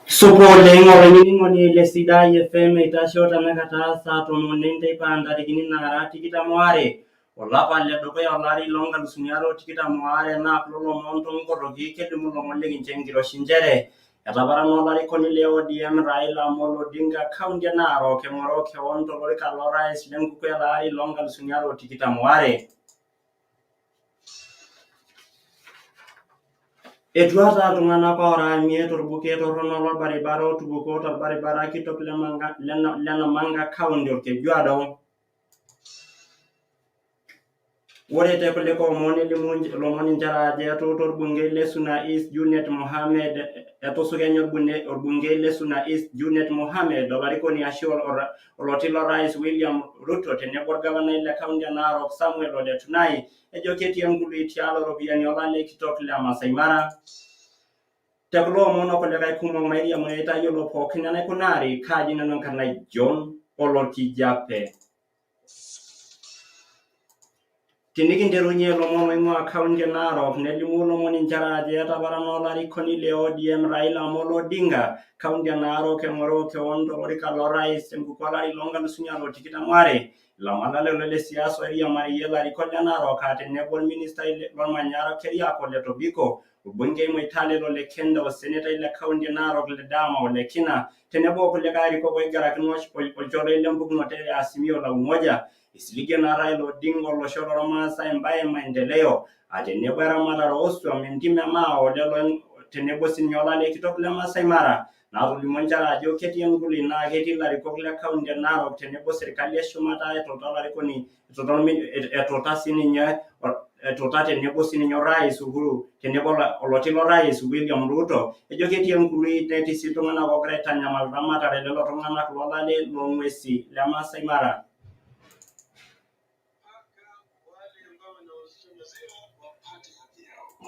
Supa oleng olainining'oni le Sidai FM eitasho tenakata saa tomon enteipa ntarikini naara tikitam waare olapa ledukuya olari loonkalusuni are otikitam waare naa kulo lomon toonkoroki kelimu lomon likincho enkiroshi nchere etaparana olarikoni le ODM Raila Amolo Odinga kaunti e Narok eng'oro kewon tolorika lorais lenkukuo ele ari loonkalusuni are otikitam waare. Etuata iltung'anak oora imiet torbuket torrono lorbaribara otupukuo torbaribara kitok le Namanga kaunti Olkejuado. Ore te kulikae omon nelimu ilomon inchere ajo etuuta orbungei le Suna East Junet Mohamed etusukenya orbungei le Suna East Junet Mohamed olarikoni ashu oloti lorais William Ruto tenebo orgavanai le kaunti e Narok Samuel Ole Tunai ejo ketii enkului tialo ropiyiani olale kitok le Masai Mara. Te kulo omon okulikae kumok mairiamuni aitayiolo pookin enaikunari kaaji nanu enkarna John Olorkijape. Tinikinterunye ilomon oing'ua kaunti e Narok nelimu ilomon inchere ajo etaparana olarikoni le ODM Raila Amolo Odinga kaunti e Narok eng'oroo kewon tolorika lorais tenkukuo olari loonkalusuni are o tikitam waare. Ilamanak lelo le siasa oiriamariyie ilarikok le Narok aa tenebo orministai lormanyara Keriako Ole Tobiko, orbungei Moitale Ole Kenda, osenetai le kaunti e Narok Ledama Ole Kina tenebo okulikae arikok oigarakino olcholei lempukunoto e Azimio la Umoja. Isiligie naa Raila Odinga olosho lormaasai embae e maendeleo aa tenebo eramatare ooswam, entim e Maa o lelo tenebo sininye olale kitok le Masai Mara naatolimuo nchere ajo ketii enguli naa ketii ilarikok le kaunti e Narok tenebo serkali e shumata etuta olarikoni etuta sininye etuta tenebo sininye orais Uhuru tenebo oloti lorais William Ruto ejo ketii enkului netii sii iltung'anak oogira aitanyamal ramatare lelo tung'anak lolale loong'uesi le Masai Mara.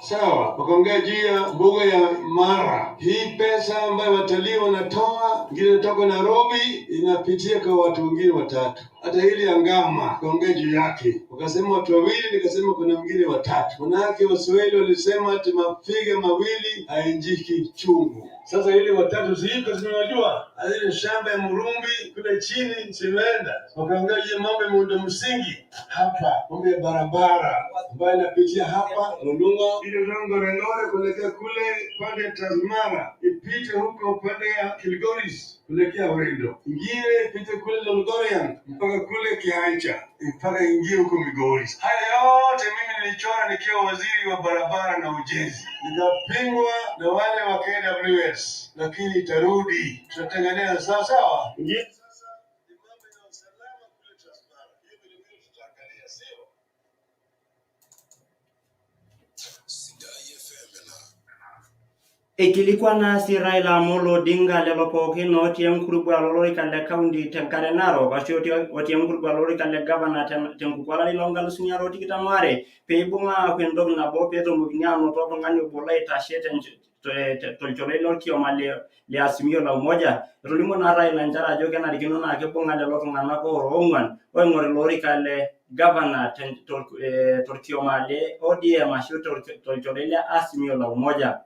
Sawa, wakaongea juu ya mbuga ya Mara. Hii pesa ambayo watalii wanatoa, ingine inatoka Nairobi inapitia kwa watu wengine watatu. Hata hili ya Ngama wakaongea juu yake, wakasema watu wawili, nikasema kuna wengine watatu. Manake Waswahili walisema ati mafiga mawili hainjiki chungu. Sasa hili watatu siiko, zinajua ile shamba ya Murumbi kule chini zimeenda, wakaongea juu ya mambo ya miundo msingi hapa, mambo ya barabara ambayo inapitia hapa Lolunga, ile Ngorongoro kuelekea kule pande ya Tasmara, ipite huko upande ya Kilgoris kuelekea Wendo, ingine ipite kule Lolgorian mpaka kule Kiancha mpaka ingie huko Migori. Haya yote mimi nilichora nikiwa waziri wa barabara na ujenzi, nikapingwa na wale wa KWS, lakini itarudi, tutatengeneza sawa sawa. Ingine sasa ni mambo ya usalama kule Transmara, hiyo vilevile tutaangalia, sio? Eikilikwana sii Raila Amolo Odinga lelo pookin otii enkurupuare olorika le kaunti tenkare Narok ashu otii enkurupuare olorika le gavana tenkukuo olari le 2022 peibung'a aaku entoki nabo peetumokini aanoto oltung'ani obo loitashe tolchore lorkioma le Azimio la Umoja. Etolimuo naa Raila nchere ajo kenarikino naa kibung'a lelo tung'anak oora ong'wan oing'oru ilo orika le gavana torkioma le ODM ashu tolchore le Azimio la Umoja.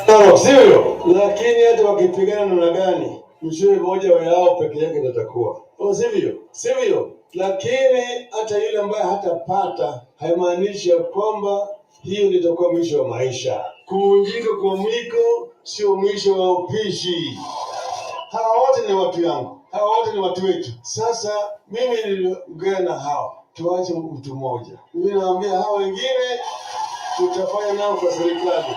Narok, sivyo? Lakini hata wakipigana namna gani, mshindi mmoja yao peke yake ndiye atakuwa, sivyo? Sivyo? Lakini hata yule ambaye hatapata haimaanishi ya kwamba hiyo ndio itakuwa mwisho wa maisha. Kuvunjika kwa mwiko sio mwisho wa upishi. Hawa wote ni watu yangu, hawa wote ni watu wetu. Sasa mimi niliongea na hawa, tuache mtu mmoja. Mimi naambia hawa wengine tutafanya nao kwa serikali.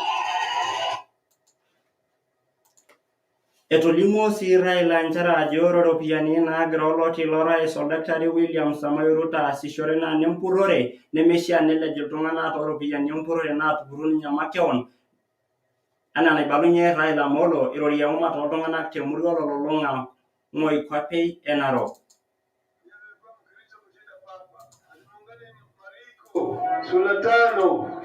Etolimuo sii Raila nchere ajo ore iropiyiani naagira oloti lorais Oldakitari William Samoei Ruto aasishore naa nempurrore nemeishiaa nelej iltung'anak tooropiyiani empurrore naatupurro ninye makewon enaa enaibalunyie Raila Amolo irorie umma tooltung'anak temurua ololulung'a moikuape e Narok. Sura 5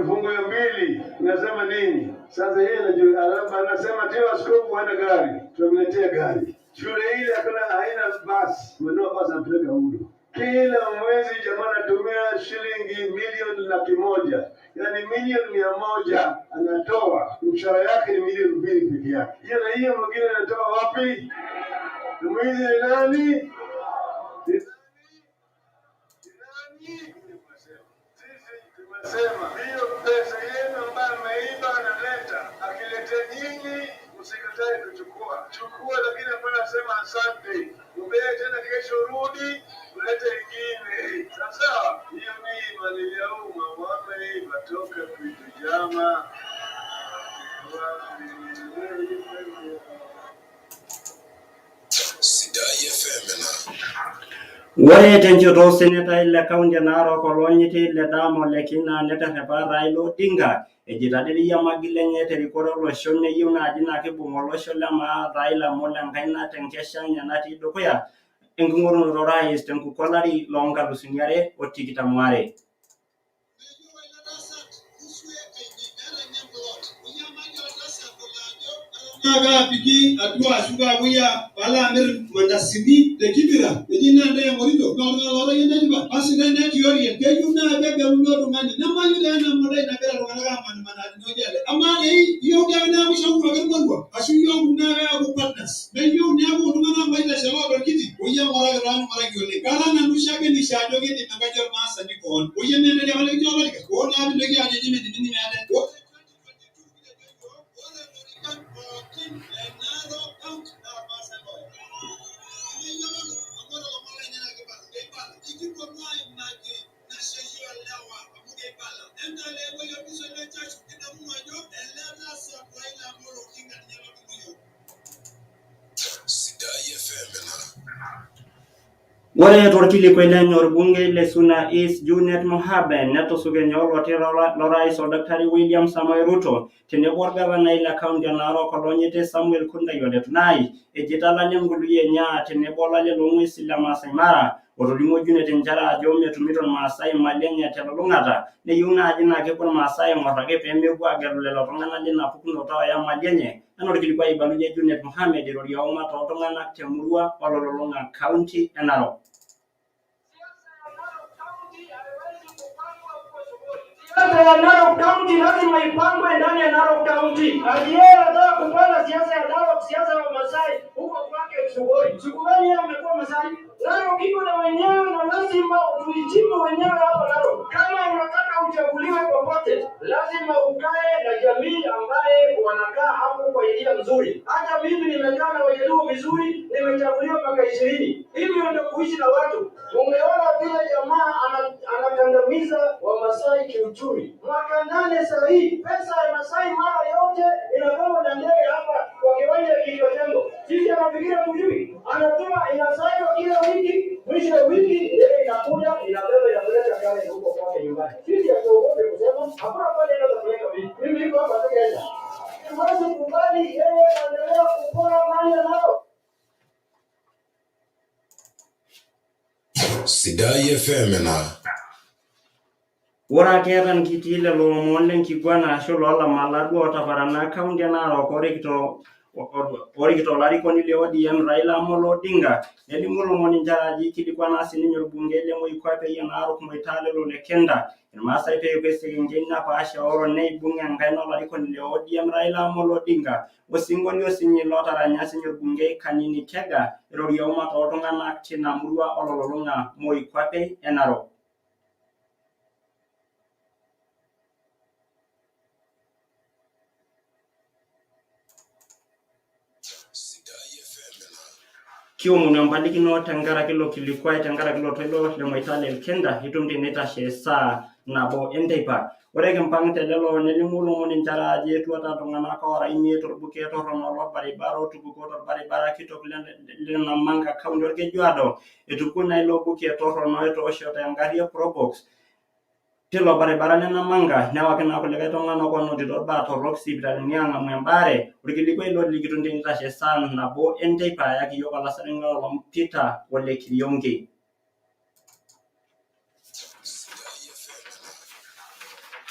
fungu ya 2 inasema nini? Sasa yeye anajua, anasema tio askofu hana gari, tunamletea gari. Shule ile hakuna, haina basi, menua basi anapeleka huko. Kila mwezi jamaa anatumia shilingi milioni 100,000, yaani milioni 100 anatoa, mshahara yake ni milioni 2 peke yake. Hiyo na hiyo mwingine anatoa wapi? Mwizi ni nani? Ni nani? Sisi tumesema hiyo pesa yenu ambayo ameiba analeta, akiletea nyinyi msikatae kuchukua, chukua, lakini hapana sema asante, ubee tena kesho rudi ulete ingine. Sasa hiyo ni mali ya umma, wameiba toka kitu jama. Sidai FM na. Ore tenchoto osenetai le kaunti e Narok olonyiti Ledama Ole Kina neterrepa Raila Odinga ejito adereyia magil enye terikore olosho neyieu naaji naa kibung olosho le maa Raila Amolo enkaina tenkesha enye natii dukuya enking'orunoto orais tenkukuo olari le 2022. Kaapiki atua ashu kaapuoi paalo amir mandasini te Kibera eji naa ntae eng'orito naa oltung'ani lootayie netipat basi ore naa tiorien keyieu naa pegeluni oltung'ani nemayieu taa ena modai nagira iltung'anak amanimanaa tenewueji ale amaa dei iyieu dii ake neeku ishautu ake irmoruak ashu iyieu naa peeku partners meyieu neeku iltung'anak loitashe loota orkiti oyie ng'uraki taa ng'uraki oleng kara nanu shakenisho ajo kidim enkaji ormaasani koon oyie mentari apa likinchoo olorika hoo naa pintoki ajo eji midimi meetae. Ore 2022 kitejo yiok ore ilorikan pookin le Narok County naa irmaasai looya nemeyiololo amu ore ilomon lainei naa kibala keibala ikiponu aimaki nasheyio lewa amu keibala entaleewuei orkiso le church kidamuno ajo ele tasat Raila Amolo Odinga ninye lodumu yiok. Sidai FM na. Ore torkilikuai lenye orbungei le Suna East Junet Mohamed netusukenya oloti lorais Oldakitari William Samoei Ruto tenebo orgavanai le kaunti e Narok olonyiti Samuel Kuntai Ole Tunai ejito olale ngului enye aa tenebo olale loong'uesi le Maasai Mara. Otolimuo Junet nchere ajo metumito irmaasai imali enye telulung'ata neyieu naaji naa kepuo irmaasai aing'or ake peemepuo aagelu lelo tung'anak lina pukunoto ooya imali enye enaa orkilikuai oibalunye Junet Mohamed eirorie umma tooltung'anak temurua ololulung'a kaunti e Narok. Siasa ya Narok County lazima ipangwe ndani ya Narok County. Aliye anataka kupanga siasa ya Narok, siasa ya Masai huko kwake Sugoi. Sugoi yeye amekuwa Masai. Narok iko na wenyewe na lazima tuijibu wenyewe hapa Narok. Kama unataka uchaguliwe popote, lazima ukae na jamii ambaye wanakaa hapo kwa njia nzuri. Hata mimi nimekaa na Wajaluo vizuri, nimechaguliwa mpaka 20. Hivyo ndio kuishi na watu. Umeona vile jamaa anakandamiza Wamasai kiuchumi. Mwaka 8 saa hii pesa ya Masai Mara yote inabebwa na ndege hapa Kwa kiwanja kilichojengwa. Sisi anafikiria tujui, anatuma inasanywa kila wiki, mwisho wa wiki yeye inakuja inabeba inapeleka kale huko kwake nyumbani. Sisi hatuogope kusema hakuna pale inaweza kupeleka mimi. Mimi niko hapa tu Kenya. Huwezi kubali yeye anaendelea kupora mali ya Narok. Sidai FM na Ore ake eton kitii lelo omon lenkiguana ashu loolamala duo otaparana kaunti e Narok orikito olarikoni le ODM Raila Amolo Odinga nelimu lomon inchere ajo ikilikwana sininye orbungei le Moikuape e Narok Moitale Ole Kenta Irmaasai peepuo esekenkei napaasha oro neibung enkaina olarikoni le ODM Raila Amolo Odinga osinkolio sinye lotaranya sinye orbungei Kanini Kega irorie umati ooltung'anak tina murua ololulung'a Moikuape e Narok. Sidai FM na Kiomonu empalikino tenkaraki ilo kilikuai tenkaraki ilo toilo le Moitale Kenda itum teneitashe esaa 1 enteipa. Ore kimpang telelo nelimu lomon inchere ajo etuata iltung'anak oora 5 torbuket torrono lorbaribara otupukuo torbaribara kitok le Namanga kaunti Orkejuado. Etupukuo naa ilo buket torrono etooshote engarri e Probox tilo baribara le Namanga newaki naa kulikae tung'anak oonotito irbaa torrok sipitalini aang'amu embaare. Orkilikuai ilo likitum tenitashe esaa 1 enteipa ayaki iyiok olasirani lolomon Peter Ole Kirionge. Sidai FM na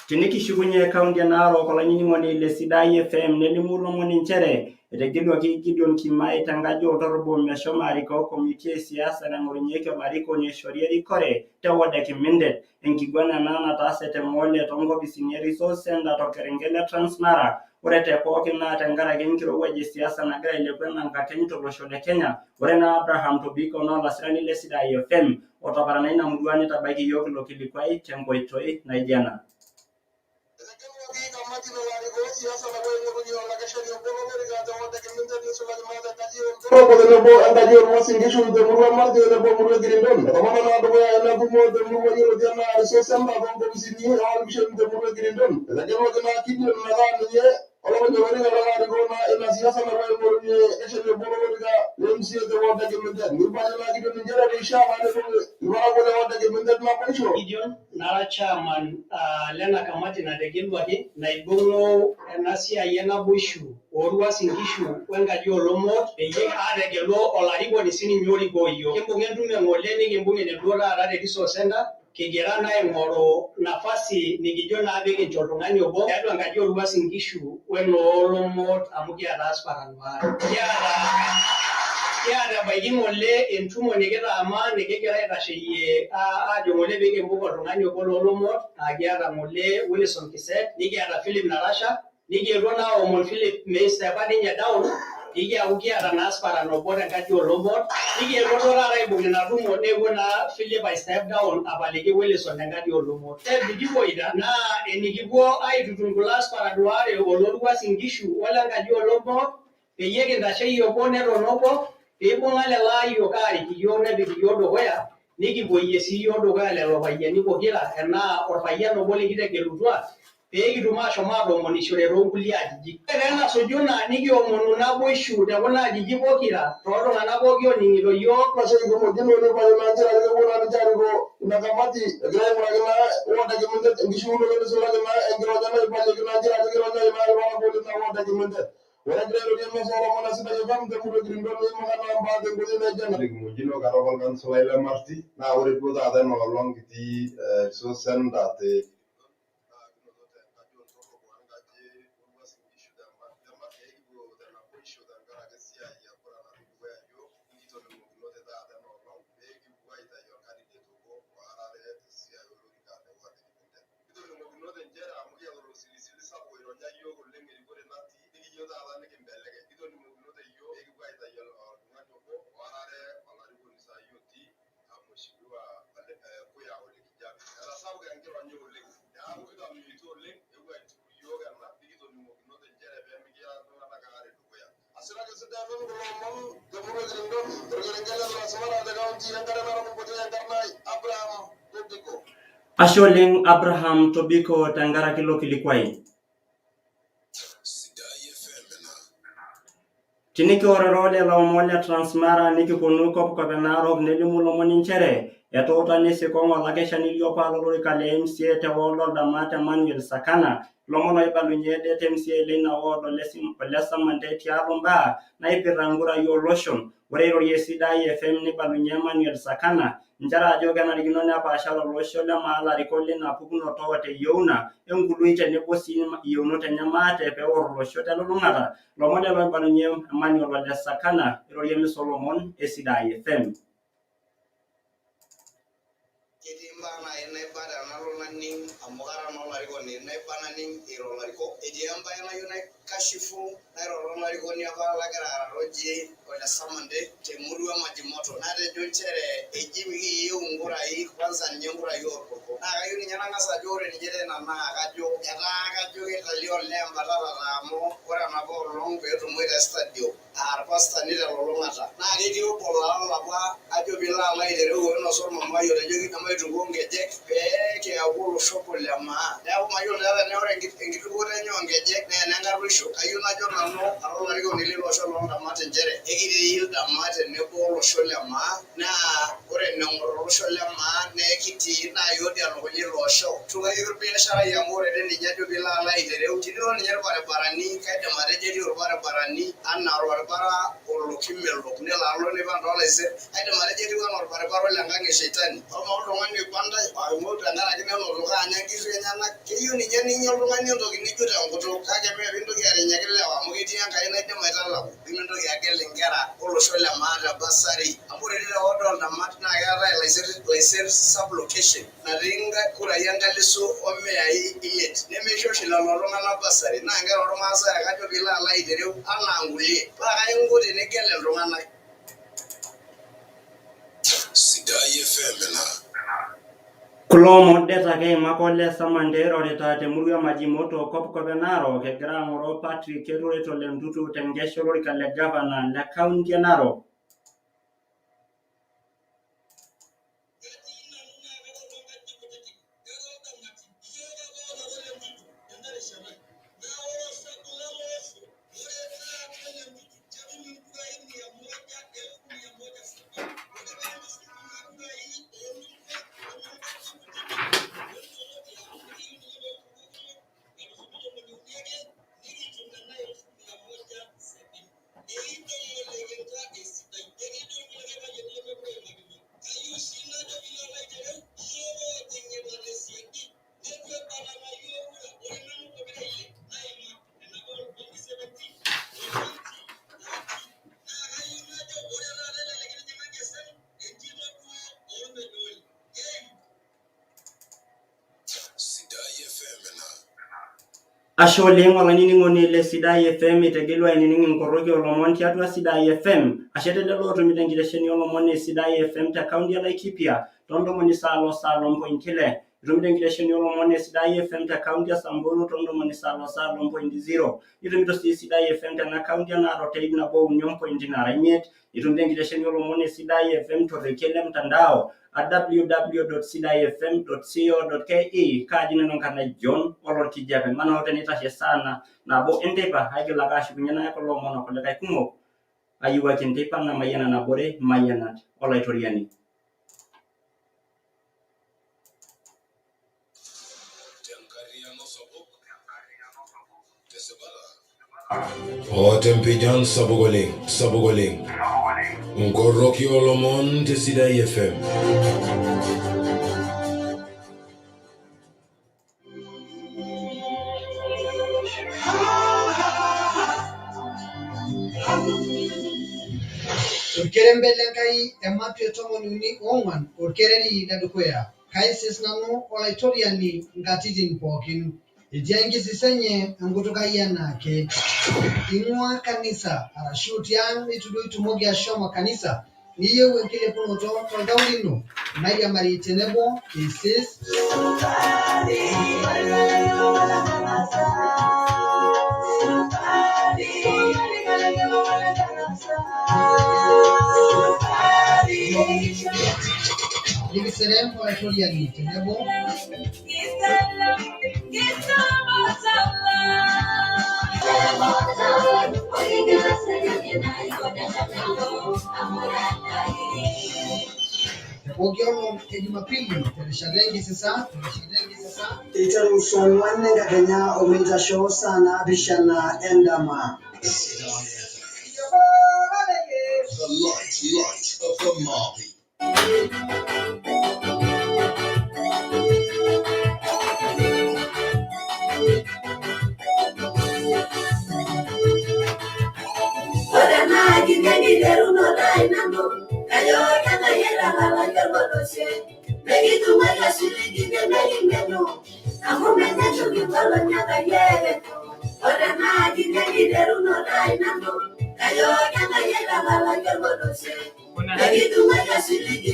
Tinikishukunye kaunti e Narok olainining'oni le Sidai FM nelimu lomon inchere etegeluaki Gideon Kimai tenkaji oltorrobo meshomo arikoo komiti e siasa naing'orunyieki olarikoni oishori erikore te ward e Kimindet. Enkiguana ena nataase te Mole toonkopisini e Resource Center torkerenket le Transmara. Ore te pookin naa tenkaraki enkirowuaj e siasa nagira ailepu enankakeny tolosho le Kenya. Ore naa Abraham Tobiko naa olasirani le Sidai FM otaparana ina murua neitabaiki iyiok ilo kilikuai tenkoitoi naijo ena. Etegeluaki kamati nalo arikoo siasa napuo aing'orunye olakeshani obo lolorika te ward e Kimintet neisulaki naa tenkaji oltorrobo tenebo enkaji Olmasin Nkishu temurua Marti tenebo emurua e Kirindon. Etomana naa dukuya ena tumo temurua yioloti anaa Resource Center toonkopisini e World Vision temurua e Kirindon. Etegeluaki naa Gideon metaa ninye olopeny olorika lolo arikoo naa ina siasa napuo aing'orunye olakeshani obo lolorika le MCA te ward e Kimintet. Neibalie naa Gideon inchere keishaa naa netum irparakuo le ward e Kimintet naboisho. Gideon nara chairman lena kamati nategeluaki naibung'u ena siai enaboishu ooruasin nkishu wenkaji oolomot peyie aategelu olarikoni sininye orikoo iyiok. Kimbung'a entumo eng'ole nikimbung' eneduo taata te Resource Center kigira naa aing'oru nafasi nikijo naa pikincho oltung'ani obo tiatua enkaji ooruasin nkishu wenoolomot amu kiata aspirant waare. Kiata ebaiki ng'ole entumo nikitaama nikigira aitasheyie aajo ng'ole pikimbung oltung'ani obo loolomot kiata ng'ole Wilson Kiset nikiata Philip Narasha nikietuo naa aomon Philip meistepa ninye down pikiaku kiata naa aspirant obo tenkaji oolomot nikietuo duo taata aibung ina tumo neewuo naa Philip ai step down apaliki Wilson tenkaji oolomot. Step nikipuoita naa enikipuo aitutum kulo aspirant waare oloruasin nkishu olenkaji oolomot peyie kintasheyie obo neton obo piibung'a lelo ayiok aarik iyiok nepik iyiok dukuya nikipuoyie sii iyiok dukuya lelo payiani pokira enaa orpayian obo likitegelutua pee kitum aashom atoomonishore toonkulie ajijik. Ore taa enasuju ina nikiomonu naboishu te kuna ajijik pokira tooltung'anak pooki ooning'ito iyiok. Naibalie naa nchere ajo kepuo naa ninche arikoo ina kamati egira aing'uraki naa ward e Kimintet enkishiunoto neisulaki naa enkironya naibalieki naa nchere ajo kironyaki naa irparakuo lina ward e Kimintet. Ore egira airorie emisa oolomon e Sidai FM temurua e Kirindon neimaka naa mbaa tenkoitoi naijo ena. Kimojino kara apa olkansolai le Marti naa ore duo taata ena olong kitii Resource Center te Asiraki Sidai FM kulo omon temurua e Kirindon torkerenket le Transmara te kaunti enkare Narok enkoitoi enkarna Abraham Tobiko. Ashe oleng Abraham Tobiko tenkaraki ilo kilikuai. Sidai FM na Tinikiororo lelo omon le Transmara nikiponu kopkop e Narok nelimu lomon inchere etuuta nesikong olakeshani liopa lolorika le MCA te ward oldamat Emmanuel Sakana lomon oibalunye det MCA leina ward ole Samande tialo mbaa naipirta nkurai oloshon. Ore irorie Sidai FM neibalunye Emmanuel Sakana nchere ajo kenarikino nepaashari olosho le maa ilarikok leina pukunoto oota eyieuna enkului tenebo sii iyieunot enye maate peewor olosho telulung'ata. Lomon lelo oibalunye Emmanuel ole Sakana irorie emisa olomon e Sidai FM. Ketii imbaa nai naiba tenalo naning amu kara naa olarikoni naiba naning iro ilarikok. Etii embae nayieu naikashifu nairoro olarikoni apa lagira aarare oji ole Samande temurua e Majimoto. Natejo nchere eji mikiyieu inkurai kwanza ninye nkurai orpurko. Naa kayieu ninye nang'as ajo ore ninye teina naa kajo etaa kajo kitalii olee embatata amu ore enapa olong peetumoi te stadium aa irpastani telulung'ata. Naa ketii obo lalo apa ajo piilo alo aitereu oinosa ormumai otejoki emaitukuo nkejek pee kiaku olosho obo le maa. Neeku mayiolo taa tenaa ore enkitukuoto enye oonkejek naa enenkaruoisho. Kayieu najo nanu ara olarikoni leilo osho looldamat nchere ekitii ildamat tenebo olosho le maa naa ore eneng'or olosho le maa naa ekitii naa iyiok dii elukunya ilo osho. Tukayoki orbiasharai amu ore dii ninye ajo piilo alo aitereu tinilo ninye irbaribarani kaidim atejo etii irbaribarani anaa orbaribara olo Kimelok nelo alo neipang toolaiser aidim atejo etiu anaa orbaribara ole nkang e Sheitani. Amaa oltung'ani oipandae amu tenkaraki nenotoki anya nkishu enyenak keyieu ninye ninya oltung'ani entoki nijo tenkutuk kake mee piintoki arinyaki lewa amu ketii Enkai naidim aitalaku nimintoki agel inkera olosho le maa te bursary amu ore dii te ward ooldamat naa keetae Ilaiser sub-location natii nkurai enkalisu omiyai imiet nemeisho oshi lelo tung'anak bursary naa nkera ormaasai ake ajo piilo alo aitereu anaa nkulie paa kai inko tenigel iltung'anak. Sidai FM ina. Kulo omon det ake eimaka ole Samande eirorita temurua e Majimoto kopkop e Narok egira ang'oro Patrick Keturet ole Ntutu tenkesha olorika le gavana le kaunti e Narok. Sidai FM ina. Ashe oleng olainining'oni le Sidai FM itegelua ainining inkoroki olomon tiatua Sidai FM. Ashe telelo otumito enkitesheni olomon e Sidai FM te kaunti e Laikipia too ntomoni sal o sal ompointi ile. Itumito enkitesheni olomon e Sidai FM te kaunti e Samburu too ntomoni sal o sal ompointi zero. Itumito sii Sidai FM tena kaunti e Narok te ip nabo uni ompointi nara imiet. Itumito enkitesheni olomon e Sidai FM torrekie le mtandao a www.sidaifm.co.ke. Kaaji nanu enkarna John Olorkijape. Manoto tenitashe sana nabo enteipa aigil ake ashukunye naya kulo omon okulikae kumok ayiwaki enteipa namayiana nabore mayianat olaitoriani. Tenkarriyiano sapuk tesipata o tempijan sapuk oleng sapuk oleng. Nkoroki olomon te Sidai FM. Orkerembe lenkai ematua e 34 orkereri ledukuya. Kaisis nanu olaitoriani nkatitin pookin. Etii enkisisa enye enkutuk ai enaake. Ing'ua kanisa arashu tiang' neitu duo itumoki ashomo kanisa niyieu enkilepunoto toltau lino mairiamari tenebo isis nikiserem olaitoriani tenebo Pooki olong e Jumapili terishata enkisisa Eiteru saa ong'uan enkakenya omeitasho saa 7 endama. The light of the Marpi. Ore enaaji nekiterunoto ai nanu, kajo kengai etalalaki orpolosie, mikitung'uiki osiligi nemeking'enu, amu menyanyuk inkolong'i Enkai ekenyu. Ore enaaji nekiterunoto ai nanu, kajo kengai etalalaki orpolosie, mikitung'uiki osiligi.